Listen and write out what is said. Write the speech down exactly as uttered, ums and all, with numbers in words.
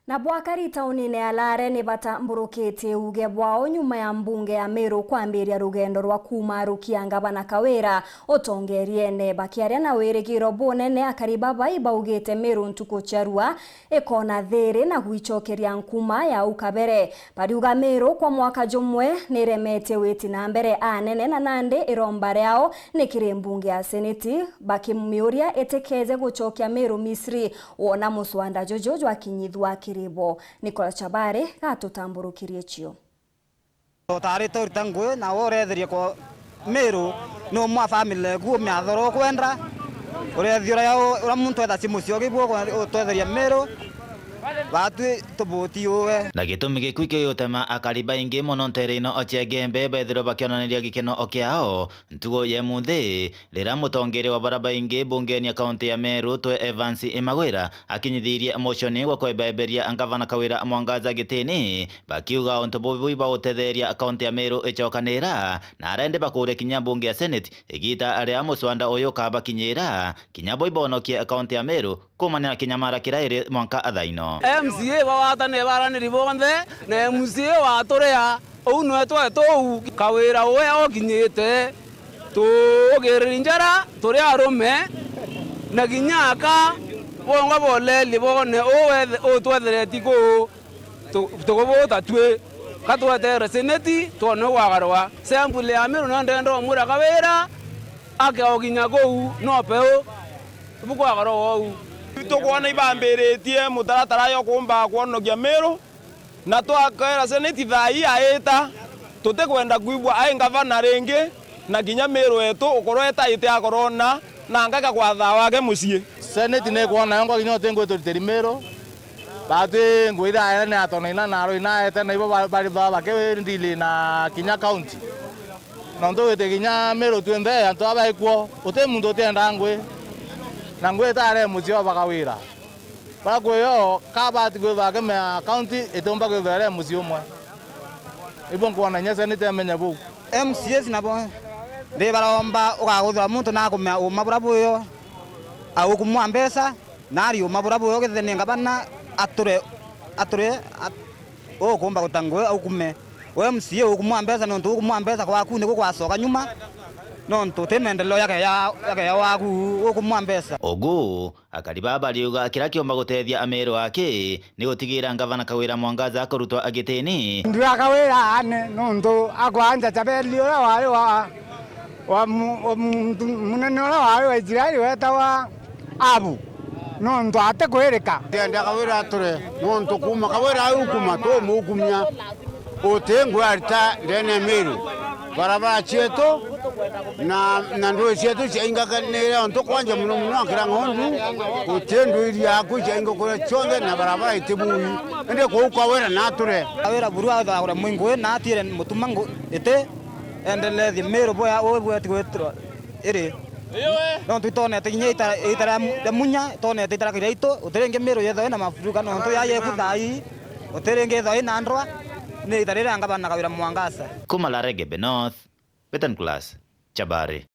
Nabo akari taunine ya Lare ni batamburukitie uuge bwao nyuma ya mbunge ya Meru kwambiria rugendo rwa kuuma rukia ngavana Kawira utongeriene. Bakiaria na wirigiro bunene, akari baba ibaugite Meru ntuku cia rua ikona thiri na gwicokeria nkuma ya au kabere. Bariuga Meru kwa mwaka jumwe niremetie witi na mbere anene, na nandi iromba riao ni kiri mbunge ya Seneti, bakimiuria itikeje gucokia Meru Misri wona muswanda juju jwakinyithua kiri bo. Nicholas Chabari gatutamburukirie cio. Utarite urita ngui na uretheria kwa Meru ni umwe a family eku umiathora ukwenda. Urethia uria u-, uria muntu etha cimu cio kibu utwetheria Meru. Batwi tubuti uwe. Na gitumi gikui kiu gigutema akari baingi mono ntere ino cia Igembe bethirwe bakionaniria gikeno o kiao ntugo ya imunthi, riria mutongeria wa bara baingi mbungeni ya kaunti ya Meru twe Evans Imagwira akinyithirie motion gwa kwebemberia ngavana Kawira Mwangaza gitini, bakiuga untu bubu ibautetheria kaunti ya Meru icokanira, na arendi bakuria kinya mbunge ya Senate igita ria muswanda uyu ukabakinyira, kinya bo ibonokie kaunti ya Meru kuumania na kinyamara kiria iri mwanka thaa ino. M C A bawatane baraniri bonthe, na M C A waturia, uu nwe twetu uu. Kawira uwe okinyite, tuugiriri njara turi arume, na kinya aka bongwa bolelie bone uu wethe-, utwethereti kuu. Tu-, tukubuta tui, ka twetere Seneti twone gwagarwa. Sembuli ya Meru no ndenda umwira Kawira, ake oginya kuu no peu bukwagarwa ou. Tukwona ibambiritie mutaratara yo kumba kwonokia Meru, na twakera Seneti thaa ii aita, tutikwenda kwigua ai ngavana ringi, na kinya Meru wetu ukorwo etaite akorona na ngaka kwa thaa wake mucii. Seneti ni kwona yongwa kinya uti ngwi turitiri Meru. Batwi ngui iraera ni atona ina na aro inaete, na ibo ba-, bari ba-, bakindili na kinya county. Nontu wite kinya Meru twinthe antu aba baikuo, uti muntu utienda ngui. Na ngui itare mucii o bakawira. Bara kwi yo, kabati kwithwa akimea county itiumba kwithwa iri mucii umwe. Ibo nkwona inya Senate emenya buu. M C As nabo ndi baromba ugaguthura muntu na akumea uma bura buyo, aukumwa mbeca, na ari uma bura buyo githene ngabana ature, ature, at-, ukumba guta ngui aukume. We M C A ukumwa mbeca nontu ukumwa mbeca gwaku niku gwacoka nyuma, nontu uti maendeleo yakeya, yakeya waku ukumwa mbeca. Ugu, akari baa bariuga kiria kiumba gutethia Ameru aki ni gutigira ngavana Kawira Mwangaza akurutwa agitini. Ndura Kawira ane nontu akwanja Jabeli uria wari wa, wa mu-, wa muntu munene uria wari wa Israeli wetawa Abu, nontu atikwirika. Ndienda Kawira ature, nontu kuuma Kawira aukuma, tumukumia. Uti ngui arita ndene ya Meru. Barabara cietu na, na ndui cietu ciaingakanire ontu kwanja muno muno akira ng'ondu. Uti ndui yaku ciainga kuria cionthe na barabara itibui. Indi kuu Kawira na ature. Kawira buru athagura mwingui na atire mutuma ngu-, iti endelethie Meru boya uwe bweti gwitirwa iri. Nontu itonete kinya itara, itara ria munya, itonete itara kiria itu, uti ringi Meru yethwa ina mafuruka nontu ya yeku thaa ii, uti ringi yethwa ina ndwa, ni itara riria ngavana Kawira Mwangaza. Kuma Laregebe North, Betan Class, Chabari.